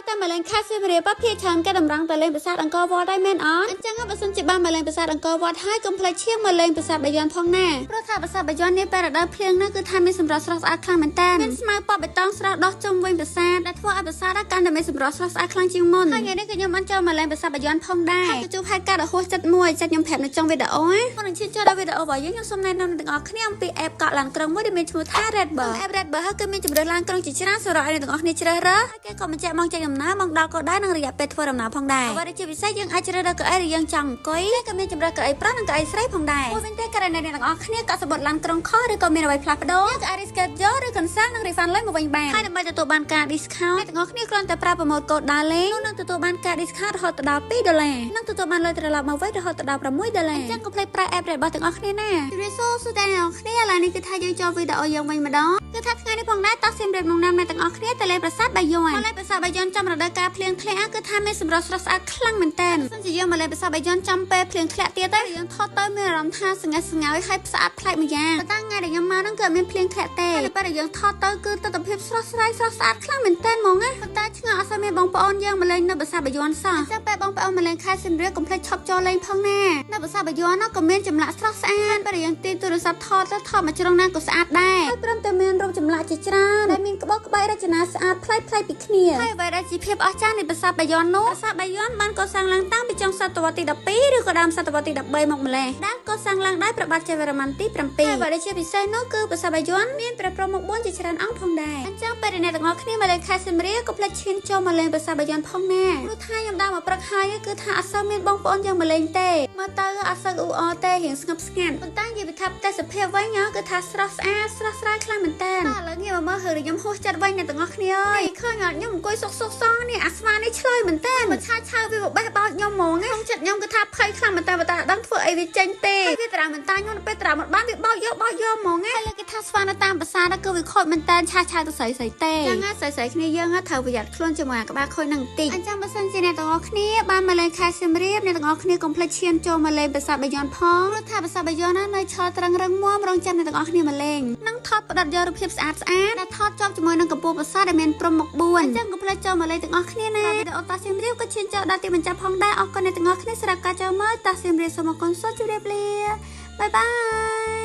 តែមកលេងខេត្តសៀមរាបភាគច្រើនគេតម្រង់ទៅលេងប្រាសាទអង្គរវត្តដែរមែនអត់អញ្ចឹងបើសិនជាបានមកលេងប្រាសាទអង្គរវត្តហើយកុំភ្លេចឈៀងមកលេងប្រាសាទបាយ័នផងណាព្រោះថាប្រាសាទបាយ័ននេះពេលរដូវភ្លៀងនោះគឺថាមានសម្រស់ស្រស់ស្អាតខ្លាំងមែនតើមានស្មៅពណ៌បៃតងស្រស់ដុះជុំវិញប្រាសាទដែលធ្វើឲ្យប្រាសាទកាន់តែមានសម្រស់ស្រស់ស្អាតខ្លាំងជាងមុនហើយថ្ងៃនេះគឺខ្ញុំបានចូលមកលេងប្រាសាទបាយ័នផងដែរហើយក៏ជួបហេតុការណ៍ដ៏ហួសចិត្តមួយចិត្តខ្ញុំប្រាប់នៅចុងវីដេអូណាមុននឹងឈានចូលដល់វីដេអូរបស់យើងខ្ញុំសូមណែនាំអ្នកទាំងអស់គ្នាអំពី app កក់ឡានក្រុងមួយដែលមានឈ្មោះថា Red Bus app Red Bus គឺមានជម្រើសឡានក្រុងជាច្រើនសម្រាប់ឲ្យអ្នកទាំងអស់គ្នាជ្រើសរើសហើយគេក៏បញ្ជាក់ម៉ោងចេញដំណើរម៉ោងដល់គោលដៅនិងរយៈពេលធ្វើដំណើរផងដែរអ្វីដែលជាពិសេសយើងអាចជ្រើសរើសកៅអីដែលយើងចង់អង្គុយហើយក៏មានជម្រើសកៅអីប្រុសនិងកៅអីស្រីផងដែរមួយវិញទៀតករណីអ្នកទាំងអស់គ្នាកក់សំបុត្រឡានក្រុងខុសឬក៏មានអ្វីផ្លាស់ប្ដូរយើងក៏អាច reschedule ឬ cancel និង refund លុយមកវិញបានហើយដើម្បីទទួលបានការ discount អ្នកទាំងអស់គ្នាគ្រាន់តែប្រើ promo code ដើរលេងនោះនឹងទទួលបានការ discount រហូតដល់2ដុល្លារនិងទទួលបានលុយត្រឡប់មកវិញរហូតដល់6ដុល្លារអញ្ចឹងកុំភ្លេចប្រើ app របស់ទាំងអស់គ្នាណាជម្រាបសួរសួស្តីអ្នកទាំងអស់គ្នាឥឡូវនេះគឺថាយើងចូលវីដេអូយើងវិញម្ដងគឺថាថ្ងៃនេះផងដែរតោះសៀមរាបមកនាំអ្នកទាំងអស់គ្នាទៅលេងប្រាសាទបាយ័នមកលេងប្រាសាទបាយ័នចំរដូវកាលភ្លៀងធ្លាក់គឺថាមានសម្រស់ស្រស់ស្អាតខ្លាំងមែនតើសិនជាយើងមកលេងប្រាសាទបាយ័នចំពេលភ្លៀងធ្លាក់ទៀតទៅយើងថតទៅមានអារម្មណ៍ថាសង្ហេះសង្ហើយហើយស្អាតប្លែកម្យ៉ាងប៉ុន្តែថ្ងៃដែលខ្ញុំមកហ្នឹងគឺអត់មានភ្លៀងធ្លាក់ទេហើយពេលដែលយើងថតទៅគឺទិដ្ឋភាពស្រស់ស្រាយស្រស់ស្អាតខ្លាំងមែនតើហ្មងណាប៉ុន្តែឆ្ងល់អត់សូវមានបងប្អូនយើងមកលេងនៅប្រាសាទបាយ័នសោះអញ្ចឹងពេលបងប្អូនមកលេងខេត្តសៀមរាបកុំភ្លេចឈប់ចូលលេងផងណានៅប្រាសាទបាយ័ននោះក៏មានចម្លាក់ស្រស់ស្អាតពេលដែលយើងទាញទូរស័ព្ទថតទៅថតមកជ្រុងណាក៏ស្អាតដែរហើយព្រមទាំងមានរូបចម្លាក់ជាច្រើនដែលមានក្បោះក្បាយរចនាស្អាតប្លែកៗពីគ្នាហើយអ្វីដែលជាភាពអស្ចារ្យនៃប្រាសាទបាយ័ននោះប្រាសាទបាយ័នបានកសាងឡើងតាំងពីចុងសតវត្សទី12ឬក៏ដើមសតវត្សទី13មកម្លេះដែលកសាងឡើងដោយព្រះបាទជ័យវរ្ម័នទី7ហើយអ្វីដែលជាពិសេសនោះគឺប្រាសាទបាយ័នមានព្រះព្រហ្មមុខ4ជាច្រើនអង្គផងដែរអញ្ចឹងពេលដែលអ្នកទាំងអស់គ្នាមកលេងខេត្តសៀមរាបកុំភ្លេចឈានចូលមកលេងប្រាសាទបាយ័នផងណាព្រោះថាខ្ញុំដើរមកព្រឹកហើយគឺថាអត់សូវមានបងប្អូនយើងមកលេងទេមើលទៅអត់សូវអ៊ូអរទេរៀងស្ងប់ស្ងាត់ប៉ុន្តែនិយាយពីថាទេសភាពវិញគឺថាស្រស់ស្អាតស្រស់ស្រាយខ្លាំងមែនតើឥឡូវងាកមកមើលរឿងខ្ញុំហួសចិត្តវិញអ្នកទាំងអស់គ្នាអើយឃើញអត់ខ្ញុំអង្គុយសុកសុកសងនេះអាស្វានេះឆ្លើយមែនតើមកឆាឆាវាបេះបោចខ្ញុំហ្មងក្នុងចិត្តខ្ញុំគឺថាភ័យខ្លាំងមែនតើប៉ុន្តែអត់ដឹងធ្វើអីវាចេញទេហើយវាត្រាំមែនតើខ្ញុំពេលត្រាំមិនបានវាបោកយកបោកយកហ្មងហើយលើគេថាស្វានៅតាមប្រាសាទគឺវាខូចមែនតើឆាឆាទៅស្រីស្រីទេចឹងណាស្រីស្រីគ្នាយើងត្រូវប្រយ័ត្នខ្លួនជាមួយអាក្បាលខូចនឹងបន្តិចអញ្ចឹងបើសិនជាអ្នកទាំងអស់គ្នាបានមកលេងខេត្តសៀមរាបអ្នកទាំងអស់គ្នាកុំភ្លេចឈានចូលមកលេងប្រាសាទបាយ័នផងព្រោះថាប្រាសាទបាយ័នណានៅឈរត្រឹងរឹងមាំរងចាំអ្នកទាំងអស់គ្នាមកលេងនិងថតផ្ដិតយករូបភាពស្អាតស្អាតដែលថតជាប់ជាមួយនឹងកំពូលប្រាសាទដែលមានព្រំមុខ4អញ្ចឹងកុំភ្លេចចូលមកលេងទាំងអស់គ្នាណាវីដេអូតាសៀមរាបក៏ឈានចូលដល់ទីបញ្ចប់ផងដែរអរគុណអ្នកទាំងអស់គ្នាសម្រាប់ការចូលមើលតាសៀមរាបសូមអរគុណសូមជម្រាបលា bye bye.